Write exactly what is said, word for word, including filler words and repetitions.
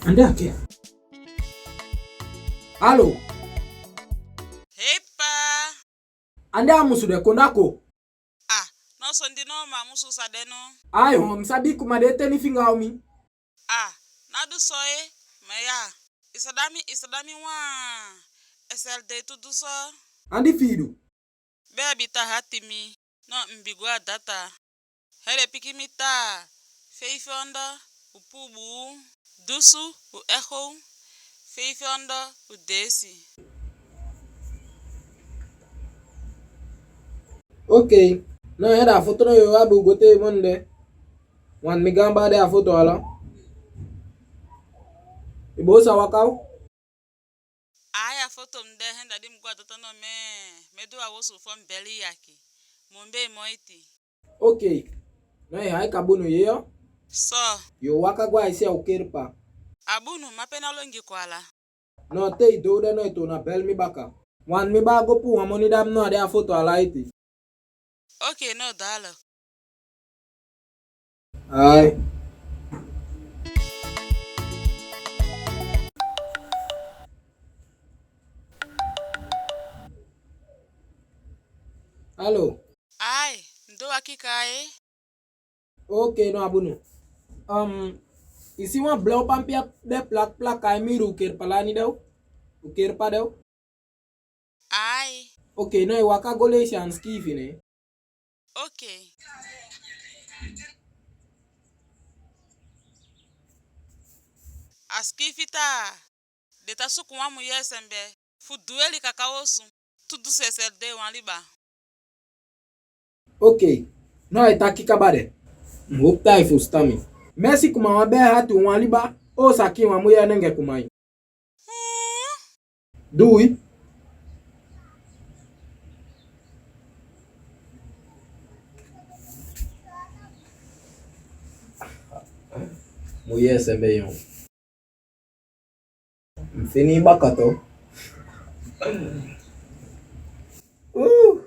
Ande a che. Alo. Heppa. Ande a musu de kondako. Ah, no son di no ma musu sa de no. Ai, hom sa di kuma de teni finga mi. Ah, na du so e, ma ya. Isa dami, isa dami wa. S L D tu du so. Andi fidu. Be abi ta hati mi. No mbi gua data. Here piki mi ta. Feifi ondo, u pubu, dusu, u echo, feifi ondo, u desi. Ok. No, here a foto no yo abu gote monde. Wan mi gamba de a foto ala. Ibo sa wakau? Ai, a foto mi de hen dadi mi gua data no me, me du a wosu fo mi beli yaki. Mo mbe moiti. Ok. No e hai ka bunu ye yo. So. Yo waka gua isi a ukerpa. A bunu ma pena longi kwala. No te i do de no e to na bel mi baka. Wan mi ba go pu wa moni dam no ade a foto ala iti. Ok, no dala. Ai. Alo. Ai, ndo aki kai. Ok, no abunu. Um, isi wan blau pampia de plak plak ai miru ukerpa lani deu. Ukerpa deu. Ai. Ok, no e waka go leisi an skifi ne. Ok. A skifi ta. De ta suku wan muye sembe. Fu dueli kaka osu. Tu du sesel de wan liba. Ok. No e taki kaba de. Mhupta e fustami. Mesi kuma wan be hatu wan liba. O saki wan muye nenge kumai. Dui. Muye sembe yon. Mfini bakato. Uh.